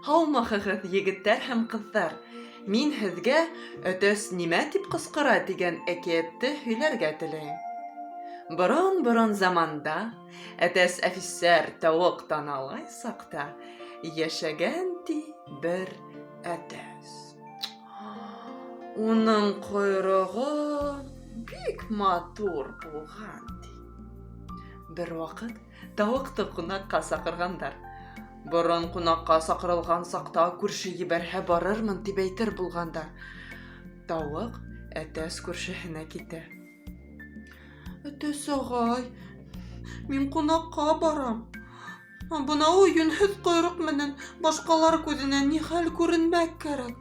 Һаумыһығыҙ, егеттәр һәм ҡыҙҙар! Мин һеҙгә Әтәс нимә тип ҡысҡыра тигән әкиәтте һөйләргә теләйем. Борон-борон заманда, әтәс әфисәр тауыҡ таналай саҡта, йәшәгән ти бер әтәс. Уның ҡойроғо бик матур булған ти. Бер ваҡыт Тауыҡты ҡунаҡҡа саҡырғандар. Борон ҡунаҡҡа саҡырылған саҡта күрше ебәрһә барырмын тип әйтер булғандар. Тауыҡ әтәс күршеһенә китә. Әтәс ағай, мин ҡунаҡҡа барам. Бынауы йүнһеҙ ҡойроҡ менән башҡалар күҙенә ни хәл күренмәк кәрәк.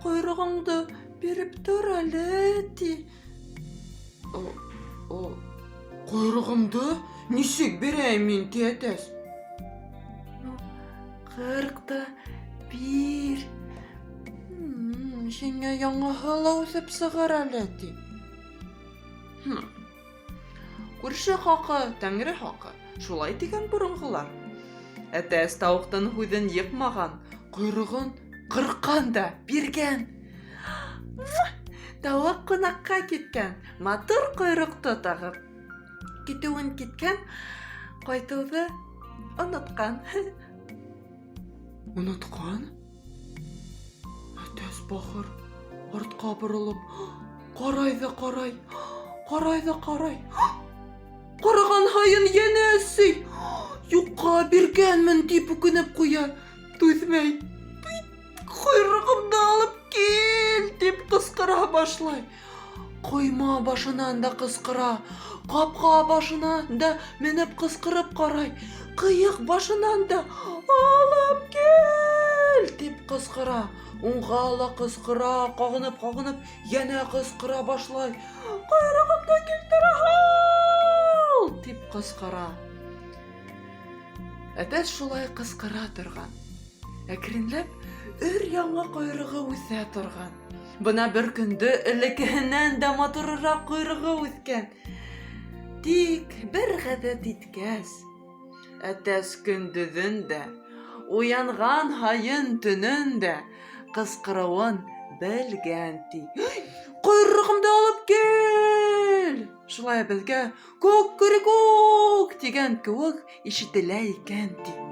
Ҡойроғоңдо биреп тор әле, ти. Ҡойроғомдо нисек бирәйем мин, ти әтәс. Ну, ҡырҡ та бир. Һиңә яңыһы ла үҫеп сығыр әле, ти. Хм. Күрше хаҡы, тәңре хаҡы, шулай тигән боронғолар. Әтәс тауыҡтың һүҙен йыҡмаған, ҡойроғон ҡырҡан да биргән. Тауыҡ ҡунаҡҡа киткән, матур ҡойроҡто тағып. Китеүен киткән, ҡайтыуҙы онотҡан. Онотҡан? Әтәс бахыр артҡа боролоп ҡарай ҙа ҡарай, ҡарай ҙа ҡарай. Ҡараған һайын йәнә әсей. Юҡҡа биргәнмен тип үкенеп ҡуя. Түҙмәй. Ҡойроғомдо алып кил тип ҡысҡыра башлай. Ҡойма башынан да ҡысҡыра, ҡапҡа башынан да менеп ҡысҡырып ҡарай, ҡыйыҡ башынан да алып кил тип ҡысҡыра. Уңға ла ҡысҡыра, ҡағынып-ҡағынып йәнә ҡысҡыра башлай. Ҡойроғомдо килтерә һал тип ҡысҡыра. Әтәс шулай ҡысҡыра торған. Әкренләп өр-яңы ҡойроғо үҫә торған. Бына бер көндө элеккеһенән дә матурыраҡ ҡойроғо үҫкән. Тик бер ғәҙәт иткәс, әтәс көндөҙөн дә, уянған һайын төнөн дә ҡысҡырыуын белгән ти. Ҡойроғомдо алып кил! Шулай беҙгә күк-күрекүк тигән кеүек ишетелә икән ти.